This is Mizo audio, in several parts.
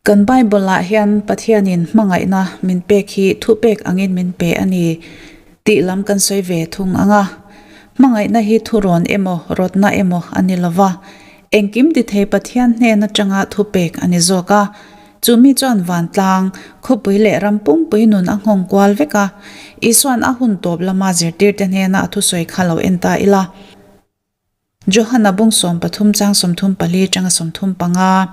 Kan Bible-ah hian Pathianin hmangaihna min pek hi thupek angin min pe a ni tih lam kan sawi ve thung ang a. Hmangaihna hi thurawn emaw rawtna emaw a ni lo va, engkim ti thei Pathian hnen atanga thupek a ni zawk a. Chu mi chuan vantlang, khawpui leh ram pumpui nun a nghawng kual vek a. Isua'n a hun tawp lama zirtirte hnena a thusawi kha lo en ta ila. Johana bung 13 chang 34 atanga 35.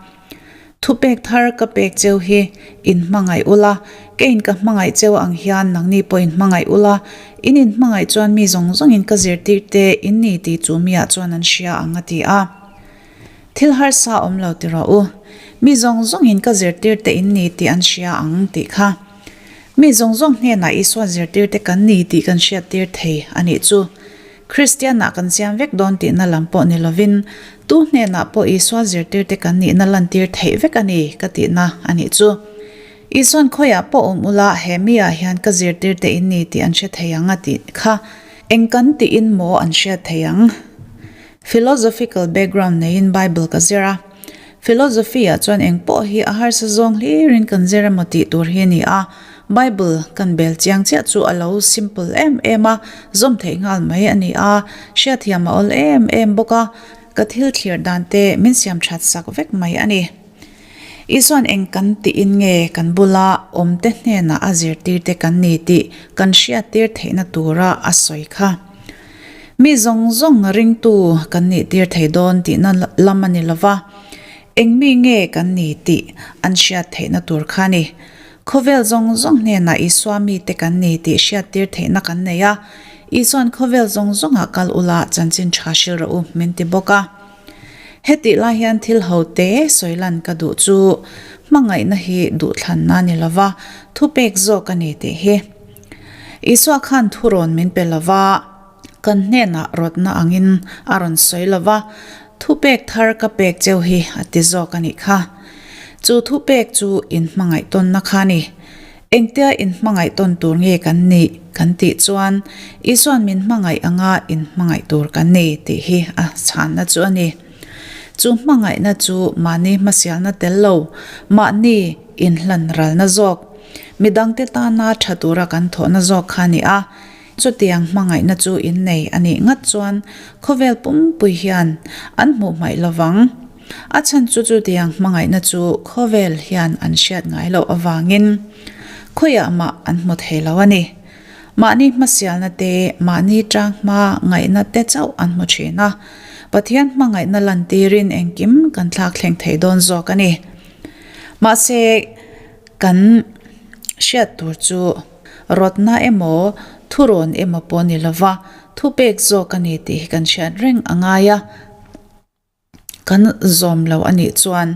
Thupek thar ka pek cheu hi in hmangaih ula, keiin ka hmangaih cheu ang hian nangni pawh in hmangaih ula, in in hmangaih chuan mi zawng zawngin ka zirtirte in ni tih chu miah chuan an hria ang a ti a. Thil harsa awm lo ti rawh u, mi zawng zawngin ka zirtirte in ni tih an hria ang tih kha. Mi zawng zawng hnenah Isua zirtirte kan ni tih kan hriattir thei a nih chu. Kristianah kan siam vek dawn tihna lam pawh ni lovin, tu hnenah pawh Isua zirtirte kan nihna lantir theih vek a ni ka tihna a nih chu. Isua'n khawiah pawh awm ula he mi ah hian ka zirtirte in ni tih an hre thei ang a tih kha eng kan tiin maw an hriat thei ang? Philosophical background neiin Bible ka zir a. Philosophy ah chuan eng pawh hi a harsa zawng hlirin kan zir emaw tih tur hi a ni a, Bible kan bel chiang chiah chu a lo simple em em a, zawm theih nghal mai a ni a, hriatthiam a awl em em bawk a, ka thil thlir dan te min siam that sak vek mai a ni. Isua'n eng kan tiin nge kan bula awmte hnenah a zirtirte kan ni tih kan hriattir theihna tura a sawi kha. Mi zawng zawng ringtu kan nih tir thei dawn tihna lam a ni lo va, eng mi nge kan ni tih an hriat theihna tur kha a ni. Khawvel zawng zawng hnenah Isua mite kan ni tih hriat tir theihna kan nei a, Isua'n khawvel zawng zawngah kal ula chanchin tha hril rawh u min ti bawk a. Hetih lai hian thil ho te sawi lan ka duh chu hmangaihna hi duhthlanna a ni lo va, thupek zawk a ni tih hi. Isua khan thurawn min pe lo va, kan hnenah rawtna angin a rawn sawi lo va, Thupek thar ka pek cheu hi a ti zawk a nih kha. Chu thupek chu inhmangaih tawnna kha a ni. Engtia inhmangaih tawn tur nge kan nih kan tih chuan Isua'n min hmangaih anga inhmangaih tur kan ni tih hi a chhanna chu a ni. Chu hmangaihna chu mahni hmasialna tel lo, mahni inhlan ralna zawk, Midangte tana tha tura kan thawhna zawk kha a ni a, chutiang hmangaihna chu innei a nih ngat chuan khawvel pumpui hian an hmuh hmaih lovang. A chhan chu chutiang hmangaihna chu khawvel hian an hriat ngai loh avangin khawiah mah an hmu thei lo a ni. Mahni hmasialna te, mahni tang hma ngaihna te chauh an hmu thin a, Pathian hmangaihna lantirin engkim kan thlak thleng thei dawn zawk a ni. Mahse, Kan hriat tur chu rawtna emaw thurawn emaw pawh ni lova thupek zawk a ni tih hi kan hriat reng a ngai a. Kan zawm lo a nih chuan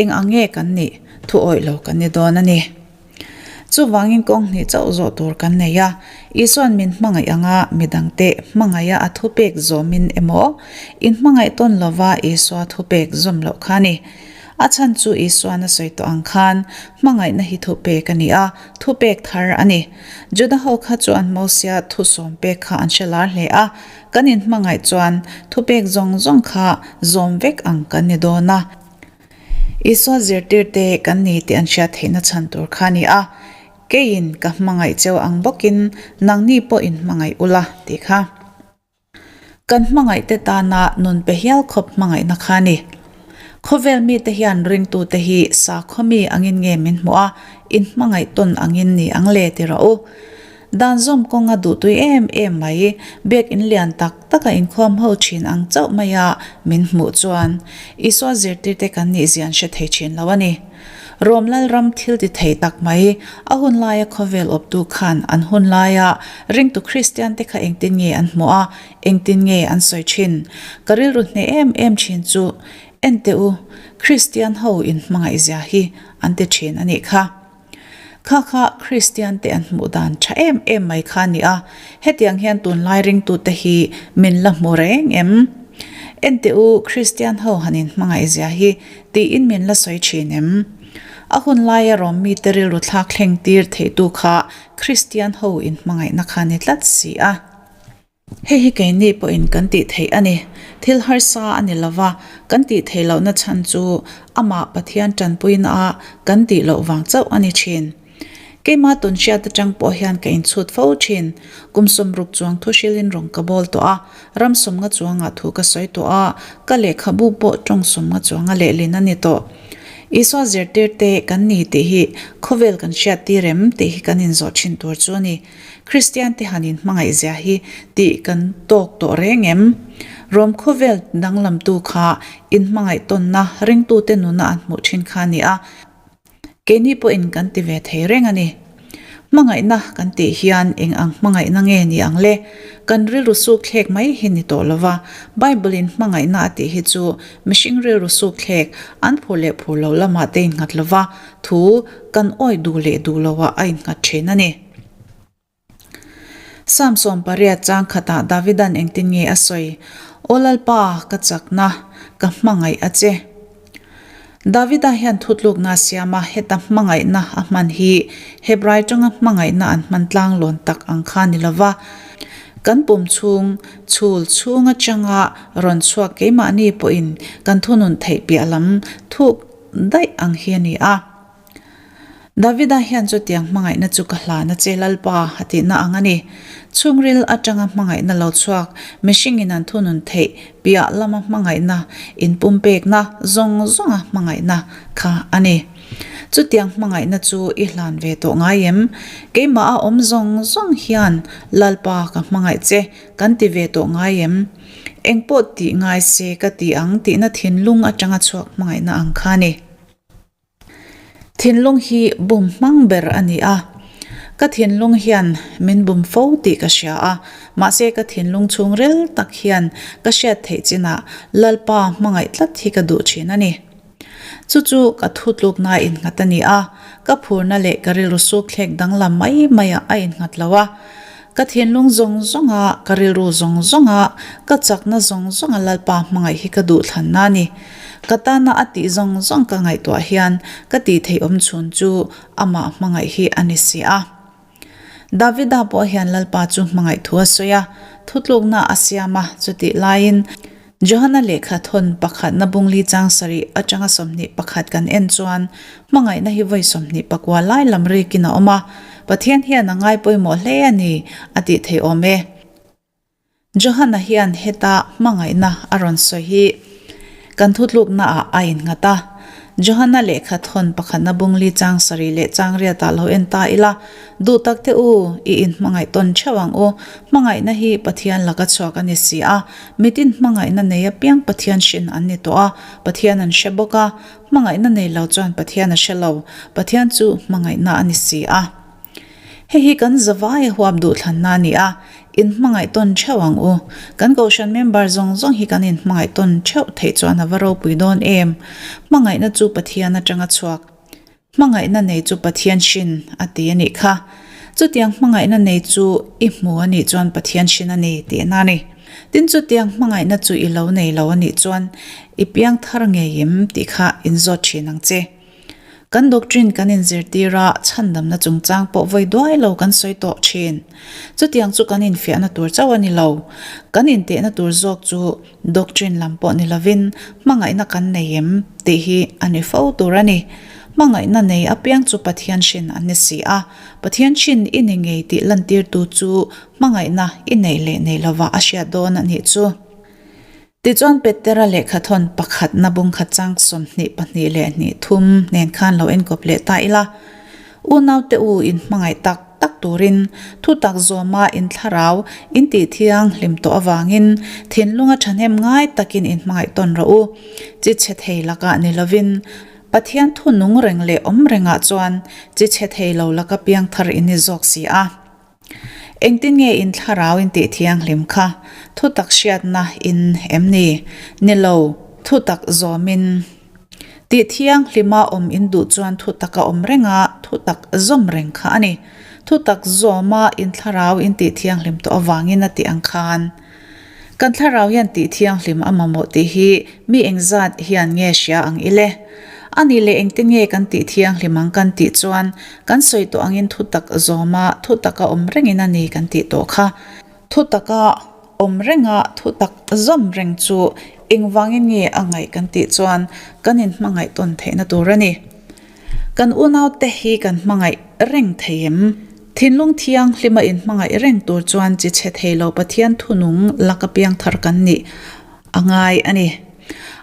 eng ang nge kan nih thu awih lo kan ni dawn a ni. Chuvangin kawng hnih chauh zawh tur kan nei a, Isua'n min hmangaih anga midangte hmangaiha a thupek zawmin emaw inhmangaih tawn lova Isua thupek zawm loh kha a ni. A chhan chu Isua'n a sawi tawh ang khan, hmangaihna hi thupek a ni a, thupek thar a ni. Juda ho kha chuan Mosia thusawm pek kha an hre lar hle a, kan inhmangaih chuan thupek zawng zawng kha zawm vek ang kan ni dawn a. Isua zirtirte kan ni tih an hriat theihna chhan tur kha a ni a, Keiin ka hmangaih cheu ang bawkin nangni pawh inhmangaih ula tih kha. Kan hmangaihte tana nun pe hial khawp hmangaihna kha a ni. Khawvel mite hian ringtute hi sakhaw mi angin nge min hmuh a, inhmangaih tawn angin ni ang le ti rawh u. Dan zawm kawnga duhtui em em mai, biakinn lian tak taka inkhawm ho thin ang chauh maia min hmuh chuan Isua zirtirte kan nih zian hre thei thin lo a ni. Rom Lalram thil ti thei tak mai, a hun laia khawvel awptu khan an hun laia ringtu Kristian te kha engtin nge an hmuh a, engtin nge an sawi thin? Ka rilru hneh em em thin chu, En teh u, Kristian ho in hmangaih zia hi an ti thin a nih kha. Kha kha Kristian te an hmuh dan tha em em mai kha a ni a, hetiang hian tunlai ringtute hi min la hmu reng em? En teh u, Kristian ho han in hmangaih zia hi tiin min la sawi thin em? A hun laia Rom mite rilru thlak thleng tir theitu kha Kristian ho in hmangaihna kha ni tlat si a. Hei hi keini pawhin kan tih theih a ni. Thil harsa a ni lova, kan tih theih lohna chhan chu amah Pathian tanpuina a kan tih loh vang chauh a ni thin. Keimah tun hriat atang pawh hian ka inchhut fo thin. Kum sawmruk chuang thu hrilhin rawn ka bawl tawh a, ram sawmnga chuangah thu ka sawi tawh a, ka lehkhabu pawh tawng sawmnga chuanga lehlin a ni tawh. Isua zirtirte kan ni tih hi khawvel kan hriattir em tih hi kan inzawh thin tur chu a ni. Kristian te han inhmangaih zia hi tih kan tawk tawh reng em? Rom khawvel danglamtu kha inhmangaih tawnna ringtute nuna an hmuh thin kha a ni a, keini pawhin kan ti ve thei reng a ni. Hmangaihna kan tih hian eng ang hmangaihna nge ni ang le? Kan rilru suk thlek mai hi ni tawh lova, Bible-in hmangaihna a tih hi chu mihring rilru suk thlek an phur leh phur lo lamah te innghat lova, thu kan awih duh leh duh loah a innghat thin a ni. Psalm 18 chang khatah Davidan engtin nge a sawi? Aw Lalpa, ka chakna, ka hmangaih a che. Davida hian thutlukna a siam a, heta hmangaihna a hman hi Hebrai tanga hmangaihna an hman tlanglawn tak ang kha ni lova, kan pum chhung chhul chhung atanga rawn chhuak keimahni pawhin kan thunun theih piah lam thuk daih ang hi a ni a. Davida hian chutiang hmangaihna chu ka hlan a che Lalpa a tihna ang a ni. Chhungril atanga hmangaihna lo chhuak mihringin an thunun theih piah lama hmangaihna inpumpekna zawng zawnga hmangaihna kha a ni. Chutiang hmangaihna chu i hlan ve tawh ngai em? Keimah a awm zawng zawng hian Lalpa ka hmangaih che kan ti ve tawh ngai em? Engpawh tih ngai se ka ti ang tihna thinlung atanga chhuak hmangaihna ang kha a ni. Thinlung hi bum hmang ber a ni a, ka thinlung hian min bum fo tih ka hria a, mahse ka thinlung chhungril tak hian ka hriat theih chinah Lalpa hmangaih tlat hi ka duh thin a ni. Chu chu ka thutlukna a innghat a ni a, ka phurna leh ka rilru sukthlek danglam mai maiah a innghat lo a, Ka thinlung zawng zawnga, ka rilru zawng zawnga, ka chakna zawng zawnga Lalpa hmangaih hi ka duh thlanna a ni. Ka tana a tih zawng zawng ka ngaihtuah hian ka tih theih awm chhun chu amah hmangaih hi a ni si a. Davida pawh hian Lalpa chu hmangaih thu a sawi a, thutlukna a siam a, chutih laiin Johana lehkha thawn pakhatna bungli chang sarih atanga 21 kan en chuan hmangaihna hi vawi 29 lai lam rikin a awm a, Pathian hian a ngai pawimawh hle a ni a tih theih awm e. Johana hian heta hmangaihna a rawn sawi hi kan thutlukna ah a innghat a. Johana lehkha thawn pakhatna bungli chang sarih leh chang riatah lo en ta ila, Duh tak te u, i inhmangaih tawn theuh ang u. Hmangaihna hi Pathian laka chhuak a ni si a. Mitin hmangaihna nei apiang Pathian hrin an ni tawh a, Pathian an hre bawk a. Hmangaihna nei lo chuan Pathian a hre lo, Pathian chu hmangaihna a ni si a. Hei hi kan zavaia huap duhthlanna a ni a, inhmangaih tawn theuh ang u. Kan Kohhran member zawng zawng hi kan inhmangaih tawn theuh theih chuan a va ropui dawn em? Hmangaihna chu Pathian atanga chhuak. Hmangaihna nei chu Pathian hrin a ti a nih kha. Chutiang hmangaihna nei chu i hmu a nih chuan Pathian hrin a ni tihna a ni. Tin chutiang hmangaihna chu i lo nei lo a nih chuan i piang thar ngei em tih kha inzawt thin ang che. Kan doctrine kan inzirtir a, chhandamna chungchang pawh vawi duai lo kan sawi tawh thin. Chutiang chu kan infiahna tur chauh a ni lo. Kan intehna tur zawk chu Doctrine lam pawh ni lovin hmangaihna kan nei em tih hi a ni fo tur a ni. Hmangaihna nei apiang chu Pathian hrin an ni si a, Pathian hrin i ni ngei tih lantirtu chu hmangaihna i neih leh nei lova a hriat dawn a nih chu. Tichuan Petera lehkhathawn pakhatna bungkhat chang 22 leh hnih thum nen khan lo enkawp leh ta ila, Unaute u inhmangaih tak tak turin thutak zawma in thlarau in tih thianghlim tawh avangin thinlunga thahnem ngai takin in hmangaih tawn rawh u. Chi chhe thei lakah ni lovin Pathian thu nung reng leh awm rengah chuan chi chhe thei lo laka piangthar in ni zawk si a. Engtin nge in thlarau in tih thianghlim kha thutak hriatna in em ni? Ni lo, thutak zawmin. Tih thianghlima awm in duh chuan thutak a awm reng a, thutak zawm reng kha a ni. Thutak zawma in thlarau in tih thianghlim tawh avangin a tih ang khan. Kan thlarau hian tih thianghlim a mamawh tih hi mi engzat hian nge hria ang ile? A nih leh engtin nge kan tih thianghlim ang kan tih chuan kan sawi tawh angin thutak zawma thutak a awm rengin a ni kan tih tawh kha. Thutaka. awm renga thutak zawm reng chu engvangin nge a ngaih kan tih chuan kan inhmangaih tawn theihna tur a ni. Kan unaute hi kan hmangaih reng thei em? Thinlung thianghlima inhmangaih reng tur chuan chi chhe thei lo Pathian thunung laka piangthar kan nih a ngai a ni.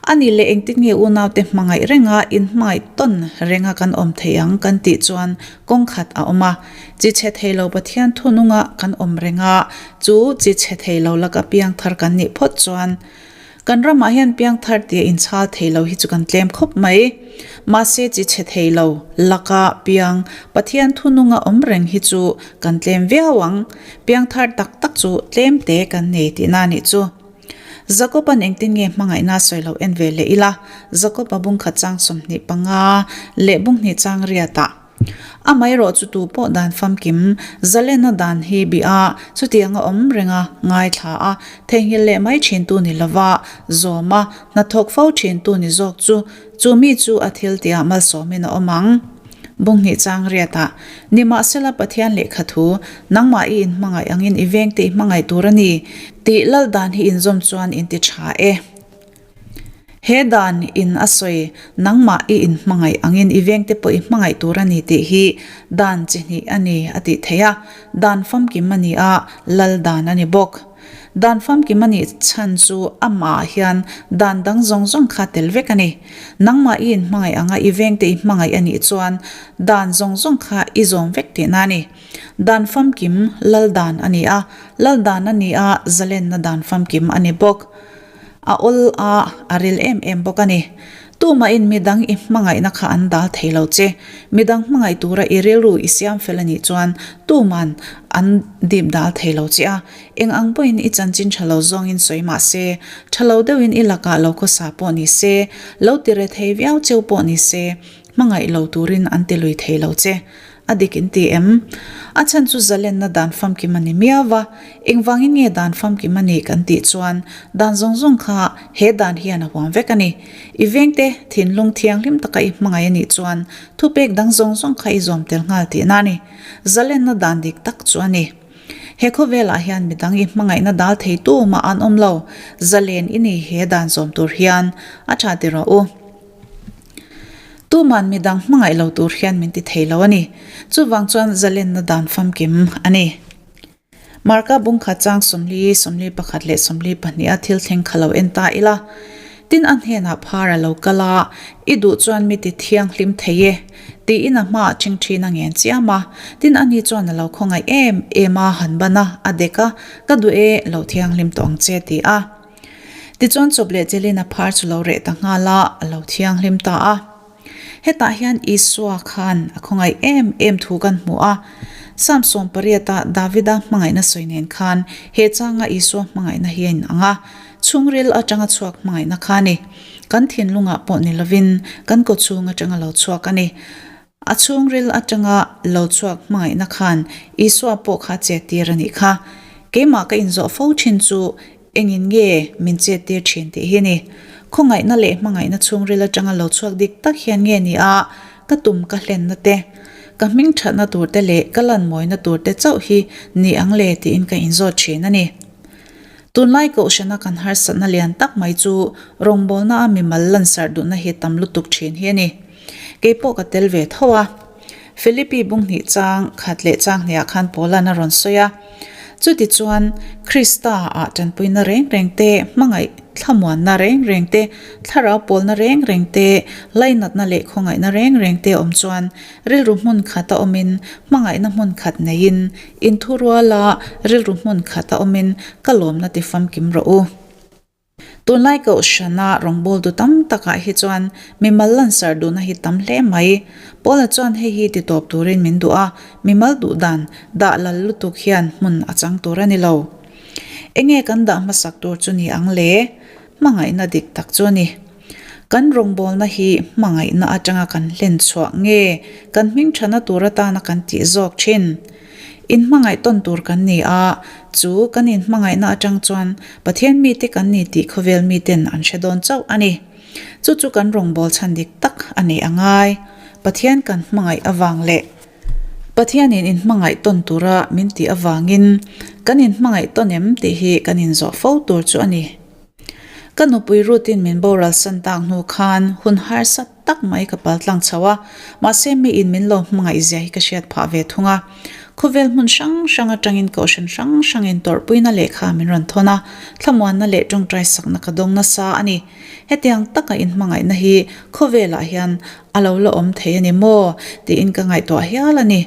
A nih leh engtin nge unaute hmangaih renga inhmangaih tawn renga kan awm thei ang kan tih chuan kawng khat a awm a. Chi chhe thei lo Pathian thununga kan awm renga chu chi chhe thei lo laka piangthar kan nih phawt chuan Kan ramah hian piangthar tia inchhal thei lo hi chu kan tlem khawp mai. Mahse chi chhe thei lo laka piang Pathian thununga awm reng hi chu kan tlem viau ang. Piangthar tak tak chu tlem te kan nei tihna a nih chu. Jakoba'n engtin nge hmangaihna sawi lo en ve leh ila, Jakoba bungkhat chang 25 leh bunghnih chang riatah. Amaherawh chu tu pawh dan famkim, zalenna dan hi bih a, chutianga awm renga ngaithla a, theihnghilh leh mai thintu ni lova zawm a, hnathawk fo thintu ni zawk chu, chu mi chu a thil tihah malsawmin a awm ang. Bunghnih chang riatah, Nimahsela Pathian lehkha thu, nangmah i inhmangaih angin i vengte i hmangaih tur a ni, tih lal dan hi inzawm chuan inti tha e. He dan in a sawi, nangmah i inhmangaih angin i vengte pawh i hmangaih tur a ni tih hi dan chi hnih a ni a tih theih a, dan famkim a ni a, lal dan a ni bawk. Dan famkim a nih chhan chu amah hian dan dang zawng zawng kha tel vek a ni. Nangmah i inhmangaih anga i vengte i hmangaih a nih chuan dan zawng zawng kha i zawm vek tihna a ni. Dan famkim lal dan a ni a, lal dan a ni a, zalenna dan famkim a ni bawk. A awl a, a ril em em bawk a ni. Tumahin midang i hmangaihna kha an dal thei lo che. Midang hmangaih tura i rilru i siam fel a nih chuan tuman an dip dal thei lo che a. Eng ang pawhin i chanchin tha lo zawngin sawi mah se, tha lo deuhin i lakah lo khawsa pawh ni se, lo ti re thei viau cheu pawh ni se, hmangaih lo turin an ti lui thei lo che. A dik in ti em? A chhan chu zalenna dan famkim a ni miau va, engvangin nge dan famkim a ni kan tih chuan dan zawng zawng kha he dan hian a huam vek a ni. I vengte thinlung thianghlim taka i hmangaih a nih chuan thupek dang zawng zawng kha i zawm tel nghal tihna a ni. Zalenna dan dik tak chu a ni. He khawvelah hian midang i hmangaihna dal theitu mah an awm lo. Zalen i ni he dan zawm tur hian a tha ti rawh u. Tuman midang hmangaih lo tur hian min ti thei lo a ni. Chuvang chuan zalenna dan famkim a ni. Marka bungkhat chang 40, 41 leh 42 a thil thleng kha lo en ta ila. Tin a hnenah phar a lo kal a, I duh chuan mi ti thianghlim thei e, tiin a hmaah ṭhingṭhin a ngen chiam a. Tin ani chuan a lo khawngaih em em a, han ban a, a dek a, Ka duh e, lo thianghlim tawh ang che, ti a. Tichuan chawp leh chelin a phar chu lo reh ta nghal a, a lo thianghlim ta a. Hetah hian Isua khan a khawngaih em em thu kan hmu a. Psalm 80 a Davida hmangaihna sawi nen khan he changa Isua hmangaihna hi a inang a, chhungril atanga chhuak hmangaihna kha a ni. Kan thinlungah pawh ni lovin kan kawchhung atanga lo chhuak a ni. A chhungril atanga lo chhuak hmangaihna khan Isua pawh kha chettir a nih kha. Keimah ka inzawh fo thin chu engin nge min chettir thin tih hi a ni. Khawngaihna leh hmangaihna chhungril atanga lo chhuak dik tak hian nge ni a, ka tum ka hlenna te, ka hming thatna tur te leh ka lanmawina tur te chauh hi ni ang le tiin ka inzawt thin a ni. Tunlai kohhrana kan harsatna lian tak mai chu rawngbawlna a mimal lansarh duhna hi tam lutuk thin hi a ni. Kei pawh ka tel ve tho a. Philippi bunghnih chang khat leh chang hniah khan Paula'n a rawn sawi a. Chutichuan, Krista ah tanpuina reng reng te, hmangaih thlamuanna reng reng te, thlarau pawlna reng reng te, lainatna leh khawngaihna reng reng te awm chuan rilru hmun khata awmin, hmangaihna hmun khat neiin, inthuruala rilru hmun khata awmin ka lawmna ti famkim rawh u. Tunlai kohhrana rawngbawltu tam takah hi chuan mimal lansar duhna hi tam hle mai. Paula chuan hei hi ti tawp turin min duh a, mimal duh dan dah lal lutuk hian hmun a chang tur a ni lo. Enge kan dah hmasak tur chu ni ang le? Hmangaihna dik tak chu a ni. Kan rawngbawlna hi hmangaihna atanga kan hlen chhuah nge kan hming thana tur atana kan tih zawk thin? Inhmangaih tawn tur kan ni a, chu kan inhmangaihna atang chuan Pathian mite kan ni tih khawvel miten an hre dawn chauh a ni. Chu chu kan rawngbâwl chhan dik tak a ni a ngai. Pathian kan hmangaih avang leh Pathianin inhmangaih tawn tura min tih avangin Kan inhmangaih tawn em tih hi kan inzawh fo tur chu a ni. Ka nupui Ruth-in min boral san tak hnu khan hun harsa tak mai ka pal tlang chho a, mahse miin min lo hmangaih zia hi ka hriat phah ve thung a. Khawvel hmun hrang hrang atangin kohhran hrang hrangin tawrhpuina lehkha min rawn thawn a, thlamuanna leh tawngtai sakna ka dawng nasa a ni. Hetiang taka inhmangaihna hi khawvelah hian a lo la awm thei a ni maw tiin ka ngaihtuah hial a ni.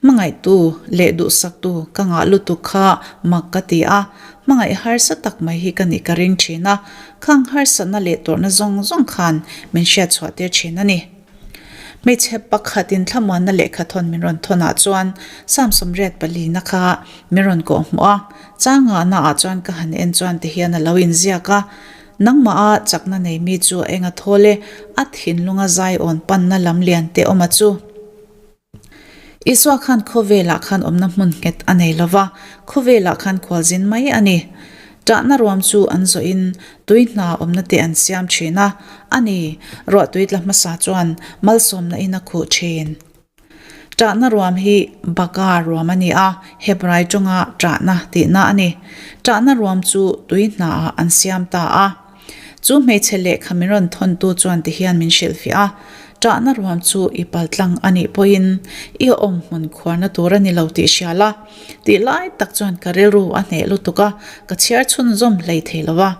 Hmangaihtu leh duhsaktu ka ngah lutuk kha mak ka ti a, hmangaih harsa tak mai hi ka nih ka ring thin a, khang harsatna leh tawrhna zawng zawng khan min hriatchhuah tir thin a ni. Hmeichhe pakhatin thlamuanna lehkha thawn min rawn thawnah chuan Sam sawmriat palina kha min rawn kawh hmuh a, changahna ah chuan ka han en chuan tihian a lo inziak a, Nangmah a chakna nei mi chu a eng a thawl e, a thinlunga zaiawn panna lam lian te awm a chu. Isua khan khawvelah khan awmna hmun nghet a nei lo va, khawvelah khan khualzin mai a ni. Ṭahna ruam chu an zawhin tui hna awmna te an siam ṭhin a, a ni, ruah tui tla hmasa chuan malsawmna in a khuh ṭhin. Ṭahna ruam hi Baka ruam a ni a, Hebrai ṭawnga ṭahna tihna a ni. Ṭahna ruam chu tui hnaah an siam ta a. Chu hmeichhe lehkha min rawn thawntu chuan tihian min hrilhfiah a, Ṭahna ruam chu i paltlang a nih pawhin i awm hmun khuarna tur a ni lo tih hria la. Tih lai tak chuan ka rilru a hneh lutuk a, ka chhiar chhunzawm hlei thei lo a.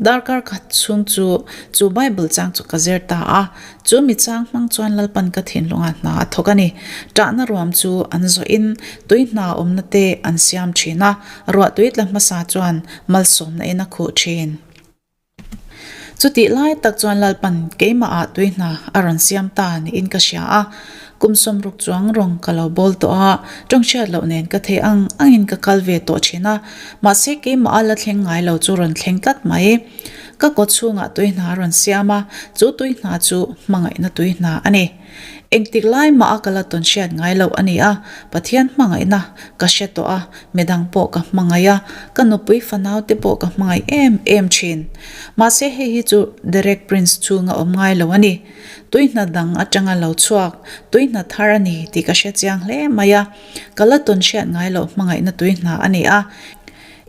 Darkar khat chhung chu chu Bible chang chu ka zir ta a, chu mi chang hmang chuan Lalpan ka thinlungah hna a thawk a ni. Ṭahna ruam chu an zawhin tui hna awmna te an siam ṭhin a, ruahtui tla hmasa chuan malsawmna in a khuh ṭhin. Chutih lai tak chuan Lalpan keimahah tui hna a rawn siam ta niin ka hria a, kum sawmruk chuang rawng ka lo bawl tawh a, tawng hriat loh nen ka thei ang angin ka kal ve tawh thin a, mahse keimah a la thleng ngai lo chu rawn thleng tlat mai. Ka kaw chhungah tui hna a rawn siam a, chu tui hna chu hmangaihna tui hna a ni. Engtik lai mah a ka la tawn hriat ngai loh a ni a, Pathian hmangaihna ka hre tawh a, midang pawh ka hmangaih a, ka nupui fanau te pawh ka hmangaih em em thin. Mahse hei hi chu Derek Prince chhunga awm ngai lo a ni. Tui hna dang atanga lo chhuak, tui hna thar a ni tih ka hre chiang hle mai a, ka la tawn hriat ngai loh hmangaihna tui hna a ni a.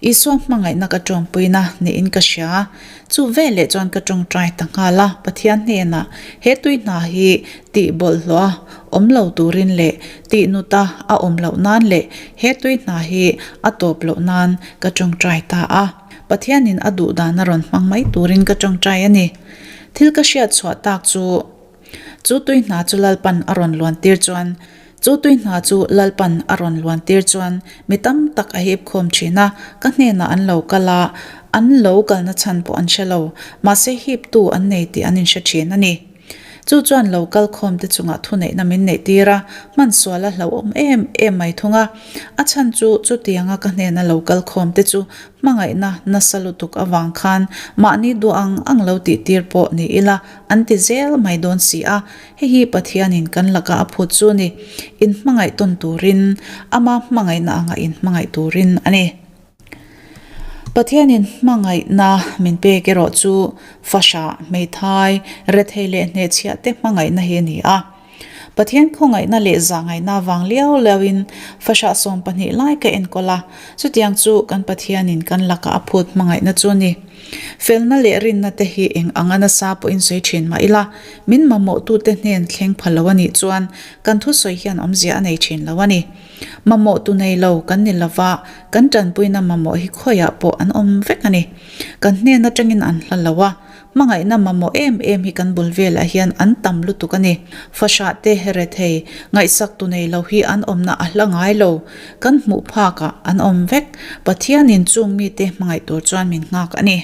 Isua hmangaihna ka tawngpuina niin ka hria. Chu veleh chuan ka tawngtai ta nghal a, Pathian hnenah he tui hna hi tih bawlhhlawh a awm lo turin leh tih nuta a awm loh nan leh he tui hna hi a tawp loh nan ka tawngtai ta a. Pathianin a duh dan a rawn hmang mai turin ka tawngtai a ni. Thil ka hriat chhuah tak chu Chu tui hna chu Lalpan a rawn luan tir chuan Chu tui hna chu Lalpan a rawn luan tir chuan mi tam tak a hip khawm thin a, ka hnenah an lo kal a, an lo kalna chhan pawh an hre lo, mahse hiptu an nei tih an inhre thin a ni. Chu chuan lo kal khawm te chungah thuneihna min neih tir a, hman sual a hlauhawm em em mai thung a. A chhan chu chutianga ka hnena lo kal khawm te chu hmangaihna nasa lutuk avang khan mahni duh ang ang lo tih tir pawh ni ila an ti zel mai dawn si a, hei hi Pathianin kan laka a phut chu ni, inhmangaih tawn turin, ama hmangaihna anga inhmangaih turin a ni. Pathianin hmangaihna min pek erawh chu fahrah, hmeithai, rethei leh hnehchhiah te hmangaihna hi a ni a. Pathian khawngaihna leh zahngaihna vang liau liauin fahrah 12 lai ka enkawl a, chutiang chu kan Pathianin kan laka a phut hmangaihna chu a ni. Felna leh rinna te hi eng anga nasa pawhin sawi thin mah ila, min mamawhtute hnen thleng pha lo a nih chuan kan thusawi hian awmzia a nei thin lo a ni. Mamawhtu nei lo kan ni lova, kan tanpuina mamawh hi khawiah pawh an awm vek a ni. Kan hnen atangin an hla lo a, Hmangaihna mamawh em em hi kan bul velah hian an tam lutuk a ni. Fahrah te rethei, ngaihsak tu nei lo hi an awmna a hla ngai lo. Kan hmuh phakah an awm vek. Pathianin chung mite hmangaih tur chuan min nghak a ni.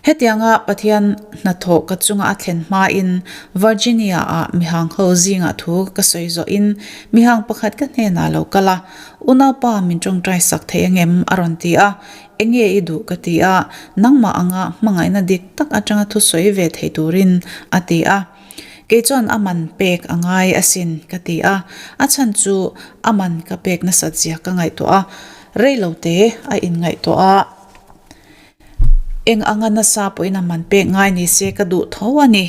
Hetianga Pathian hnathawh ka chunga a thlen hmain Virginia-ah mihang ho zingah thu ka sawi zawhin mihang pakhat ka hnenah lo kal a, Unaupa min tawngtai sak thei angem? a rawn ti a. Enge i duh ka ti a, nangmah anga hmangaihna dik tak atanga thusawi ve thei turin a ti a. Kei chuan a man pek a ngai asin ka ti a, a chhan chu a man ka pek nasat zia ka ngaihtuah a, reilo te a inngaihtuah a. Eng anga nasa pawhin a man pek ngai ni se ka duh tho a ni.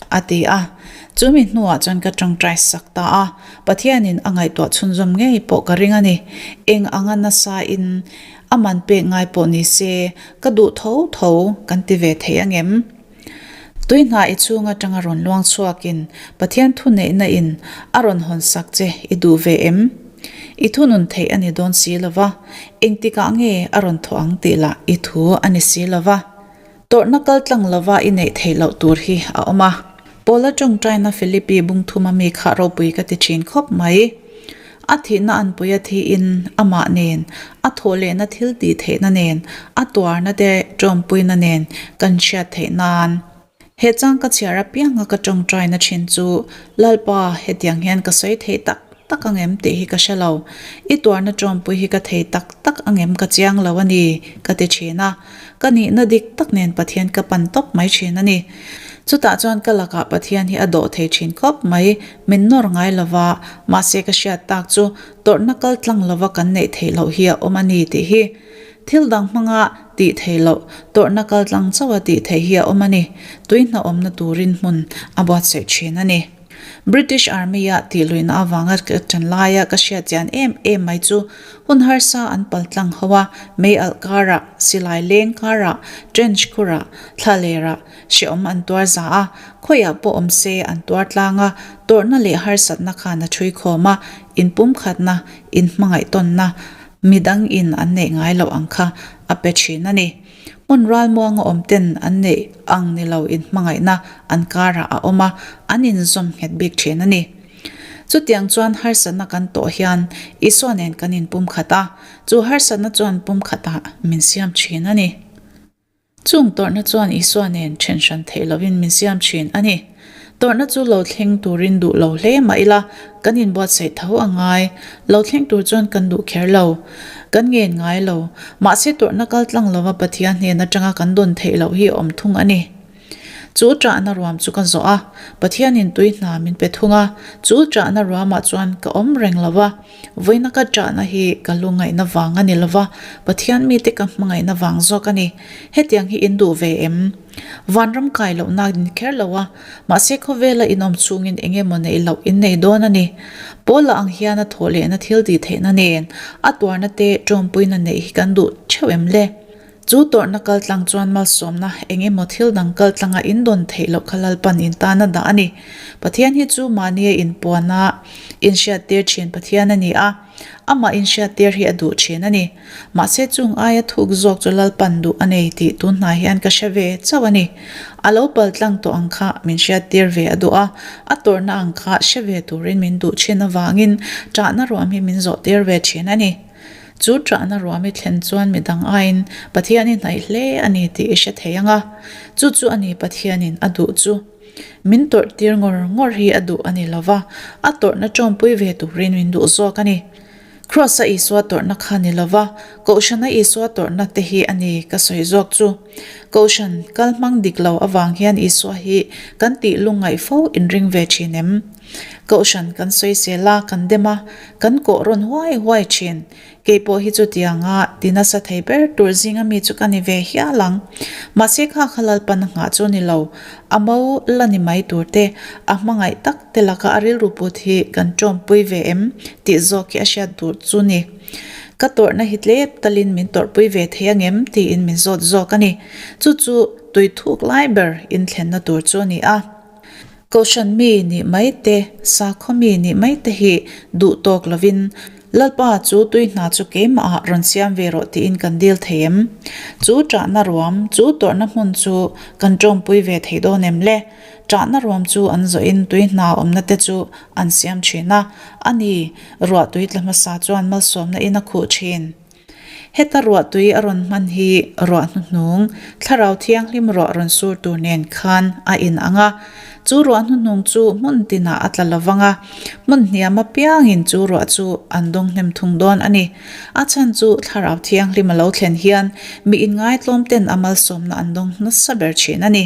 A ti a. Chumi hnuah chuan ka tawngtai sak ta a, Pathianin a ngaihtuah chhunzawm ngei pawh ka ring a ni. Eng anga nasa in a man pek ngai pawh ni se, ka duh tho tho kan ti ve thei angem? Tui hna i chhung atanga rawn luang chhuakin Pathian thuneihna in a rawn hawn sak che i duh ve em? I thunun theih a ni dawn si lova, engtikah nge a rawn thawh ang tih lah i thu a ni si lova. Tawrhna kal tlang lova i neih theih loh tur hi a awm a. Paula tawngtaina Philippi bungthum a mi kha ropui ka ti thin khawp mai. A thihna anpui a thiin amah nen, a thawh lehna thil tih theihna nen, a tuarna te tawmpuina nen kan hriat theih nan. He chang ka chhiar apianga ka tawngtaina thin chu Lalpa hetiang hian ka sawi thei tak tak angem tih hi ka hre lo. I tuarna tawmpui hi ka thei tak tak angem ka chiang lo a ni ka ti thin a. Ka nihna dik tak nen Pathian ka pan tawp mai thin a ni. Chutah chuan ka lakah Pathian hi a dawh thei thin khawp mai, min nawr ngai lova, mahse ka hriat tak chu tawrhna kal tlang lova kan neih theih loh hi a awm a ni tih hi. Thil dang hmanga tih theih loh, tawrhna kal tlang chauha tih theih hi a awm a ni. Tui hnawhawmna turin hmun a buatsaih thin a ni. British Army-a tihluihna avanga ka ṭan laia ka hriat chian em em mai chu hun harsa an pal tlang ho a, mei alh karah, silai leng karah, trench khurah, thla lerah hrehawm an tuar za a, khawiah pawh awm se an tuar tlang a, tawrhna leh harsatna khan a ṭhui khawm a, inpumkhatna, inhmangaihtawnna midang in an neih ngai loh ang kha a pe ṭhin a ni. Hmun ralmuanga awm ten an neih ang ni lo in hmangaihna an karah a awm a, an inzawm nghet bik thin a ni. Chutiang chuan harsatna kan tawh hian Isua nen kan inpumkhat a, chu harsatna chuan pumkhatah min siam thin a ni. Chung tawrhna chuan Isua nen then hran theih lovin min siam thin a ni. Tawrhna chu lo thleng turin duh lo hle mah ila, kan inbuatsaih tho a ngai. Lo thleng tur chuan kan duh kher lo. Kan ngen ngai lo. Mahse tawrhna kal tlang lova Pathian hnen atanga kan dawn theih loh hi a awm thung a ni. Chu ṭahna ruam chu ka zawh a, Pathianin tui hna min pe thung a. Chu ṭahna ruamah chuan ka awm reng lo va. Vawiina ka ṭahna hi ka lu ngaihna vang a ni lo va, Pathian mite ka hmangaihna vang zawk a ni. Hetiang hi in duh ve em? Vanram kai lohna in kher lo a, mahse khawvela in awm chungin eng emaw neih loh in nei dawn a ni. Paula ang hian a thawh lehna thil tih theihna nen a tuarna te ṭawmpuina neih hi kan duh theuh em le? Chu tawrhna kaltlang chuan malsawmna eng emaw thil dang kaltlanga in dawn theih loh kha Lalpan in tan a dah a ni. Pathian hi chu mahnia inpuana inhriattir thin Pathian a ni a. Amah inhriattir hi a duh thin a ni. Mahse chung aia thuk zawk chu Lalpan duh a nei tih tun hnai hian ka hre ve chauh a ni. A lo pal tlang tawh ang kha min hriattir ve a duh a, a tawrhna ang kha hre ve turin min duh thin avangin ṭahna ruam hi min zawhtir ve thin a ni. Chu ṭahna ruam i thlen chuan midang aiin Pathian i hnaih hle a ni tih i hre thei ang a, chu chu a ni Pathianin a duh chu. Min tawrhtir ngawr ngawr hi a duh a ni lo va, a tawrhna ṭawmpui ve turin min duh zawk a ni. Kraws-a Isua tawrhna kha ni lo va, Kohhrana Isua tawrhna te hi a ni ka sawi zawk chu. Kohhran kal hmang dik lo avang hian Isua hi kan tih lungngaih fo inring ve thin em? Kohhran kan sawisel a, kan dem a, kan kawh rawn huai huai thin. Kei pawh hi chutianga ti nasa thei ber tur zinga mi chu ka ni ve hial ang. Mahse kha kha Lalpan a nghah chu ni lo. A mo la ni mai tur te, a hmangaih tak te laka a rilru put hi kan tawmpui ve em tih zawk hi a hriat duh chu ni. Ka tawrhna hi tlep talin min tawrhpui ve thei angem tiin min zawt zawk a ni. Chu chu tui thuk lai ber inthlenna tur chu a ni a. Kohhran mi nih mai te, sakhaw mi nih mai te hi duh tawk lovin, Lalpa chu tui hna chu keimahah rawn siam ve rawh tiin kan dil thei em? Chu ṭahna ruam, chu tawrhna hmun chu kan ṭawmpui ve thei dawn em le? Ṭahna ruam chu an zawhin tui hna awmna te chu an siam ṭhin a, a ni, ruah tui tla hmasa chuan malsawmna in a khuh ṭhin. Heta ruahtui a rawn hman hi ruah hnuhnung, Thlarau Thianghlim ruah rawn sur tur nen khan a in ang a. Chu ruah hnuhnung chu hmun tinah a tla lovang a, hmun hniam apiangin chu ruah chu an dawng hnem thung dawn a ni. A chhan chu Thlarau Thianghlim a lo thlen hian mi inngaitlawm ten a malsawmna an dawng nasa ber thin a ni.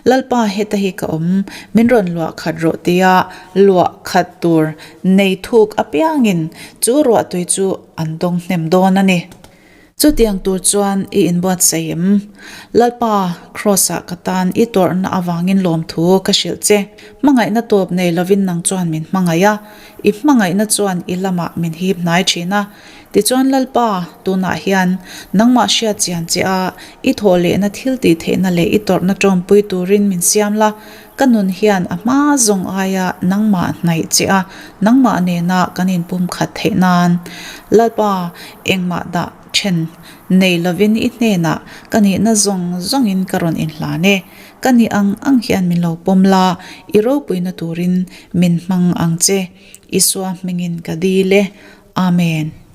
Lalpa heta hi ka awm, min rawn luah khat rawh tia luah khat tur nei thuk apiangin chu ruahtui chu an dawng hnem dawn a ni. Chutiang tur chuan i inbuatsaih em? Lalpa, Kraws-ah ka tan i tawrhna avangin lawmthu ka hrilh che. Hmangaihna tawp nei lovin nang chuan min hmangaih a, i hmangaihna chuan i lamah min hip hnai thin a. Tichuan Lalpa, tunah hian nangmah hriat chian che a, i thawh lehna thil tih theihna leh i tawrhna tawmpui turin min siam la, ka nun hian a hma zawng aia nangmah hnaih che a, nangmah nena kan inpumkhat theih nan. Lalpa, engmah dah then nei lovin i hnenah ka nihna zawng zawngin ka rawn inhlan e. Ka nih ang ang hian min lo pawm la, i ropuina turin min hmang ang che. Isua hmingin ka dil e. Amen.